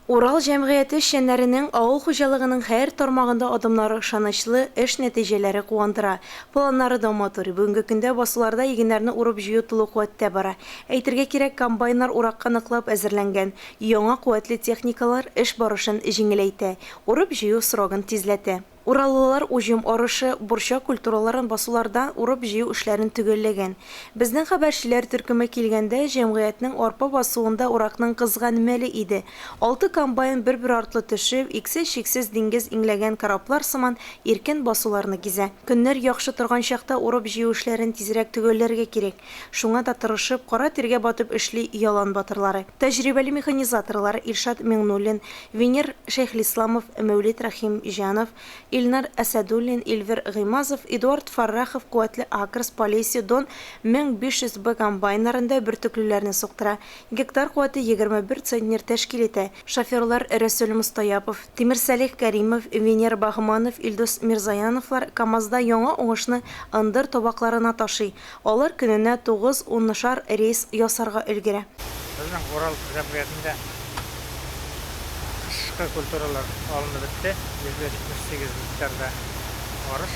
Урал җәмгыяте эшчәннәренең авыл хуҗалыгының һәр тармагында адымнары ышанычлы, эш нәтиҗәләре куандыра. Планнары да матур. Бүгенге көндә басуларда игеннәрне урып-җыю тулы куәттә бара. Әйтергә кирәк, комбайннар уракка ныклап әзерләнгән. Яңа куәтле техникалар эш барышын җиңеләйтә, урып-җыю срогын тизләтә. Ураллылар уҗым арышы, борчак культураларын басуларда урып-җыю эшләрен төгәлләгән. Безнең хәбәрчеләр төркеме килгәндә, җәмгыятьнең арпа басуында уракның кызган мәле иде. Алты комбайн бер-бер артлы төшеп, иксез-чиксез диңгез иңләгән кораблар сыман иркен басуларны гизә. Көннәр яхшы торган чакта урып-җыю эшләрен тизрәк төгәлләргә кирәк. Шуңа да тырышып, кара тиргә батып эшли ялан батырлары. Тәҗрибәле механизаторлар Илшат Миңнуллин, Венер Шәйхлисламов, Мәүлит Рәхимҗанов, Илнар Әсәдуллин, Илвир Гыймазов, Эдуард Фаррахов куәтле Акрос, Полесье, Дон 1500 Б комбайннарында бөртеклеләрне суктыра. Гектар куәте 21 центнер тәшкил итә. Шоферлар Рәсүл Мостаяпов, Тимерсәлих Кәримов, Венер Багманов, Илдус Мирзаяновлар КАМАЗда яңа уңышны ындыр табакларына ташый. Алар көненә тугыз-унышар рейс ясарга өлгерә. Безнең Урал җәмгыятендә кышкы культуралар алынып бетте. 178 гектарда арыш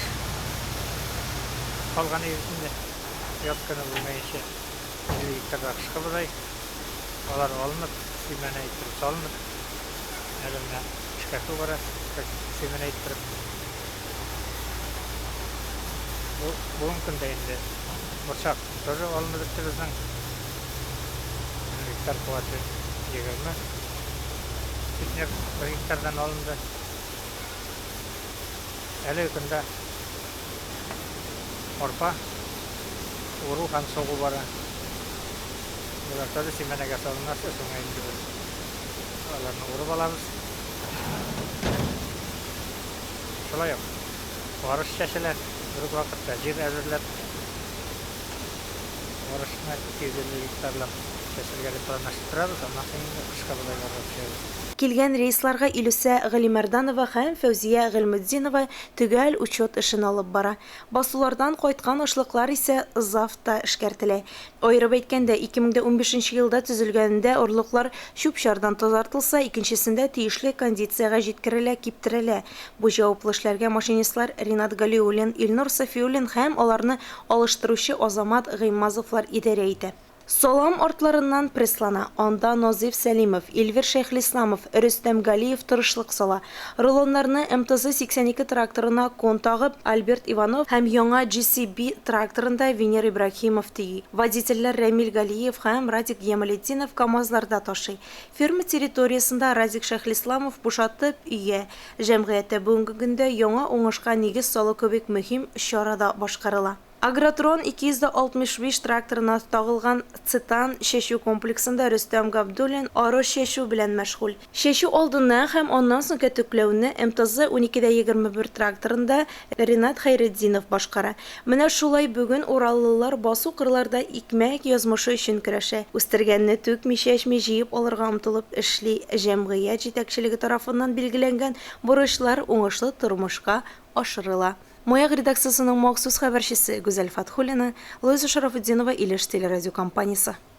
калган иде инде. Яз көне булмаенча 50 гектарда кышкы бодай. Алар алынып, симәнә иттереп салынып, әле менә эшкәртү бара, симәнә иттереп. Бу бүгенге көндә инде борчак тоже алынып бетте безнең. Гектар куәте 20 центнер бер гектардан алынды. Әлеге көндә арпа уру һәм сугу бара. Болар тоже симәнәгә салынасы, шуңа инде без аларны урып алабыз. Шулай ук арыш чәчелә, бер үк вакытта җир әзерләп, арышны 250 гектарлап чәчергә дип планлаштырабыз, аннан соң инде кышка бодайларга төшәбез. Килгән рейсларга Илүсә Галимәрданова һәм Фәүзия Гыйльметдинова төгәл учет эшен алып бара. Басулардан кайткан ашлыклар исә ЗАВта эшкәртелә. Аерып әйткәндә, 2015 нче елда төзелгәнендә орлыклар чүп-чардан тазартылса, икенчесендә тиешле кондициягә җиткерелә, киптерелә. Бу җаваплы эшләргә машинистлар Ринат Галиуллин, Илнур Сафиуллин һәм аларны алыштыручы Азамат Гыймазовлар идарә итә. Салам артларыннан пресслана. Анда Назыйф Сәлимов, Эльвир Шәйхлисламов, Рөстәм Галиев тырышлык сала. Рулоннарны МТЗ-82 тракторына кон тагып, Альберт Иванов һәм яңа JCB тракторында Венер Ибраһимов төйи. Водительләр Рәмил Галиев һәм Радик Ямалетдинов КАМАЗларда ташый. Ферма территориясендә Радик Шәйхлисламов бушатып өя. Җәмгыятьтә бүгенге көндә яңа уңышка нигез салу кебек мөһим чара да башкарыла. Агротрон 265 тракторына тагылган Цитан чәчү комплексында Рөстәм Габдуллин арыш чәчү белән мәшгуль. Чәчү алдыннан һәм аннан соң кәтүкләүне МТЗ 12 дә 21 тракторында Ринат Хәйретдинов башкара. Менә шулай бүген ураллылар басу-кырларда икмәк язмышы өчен көрәшә. Үстергәнне түкми-чәчми җыеп алырга омтылып эшли. Җәмгыять җитәкчелеге тарафыннан билгеләнгән бурычлар уңышлы тормышка ашырыла. Маяк редакциясенең махсус хәбәрчесе Гүзәл Фатхуллина, Луиза Шарафутдинова, Илеш телерадиокомпаниясе.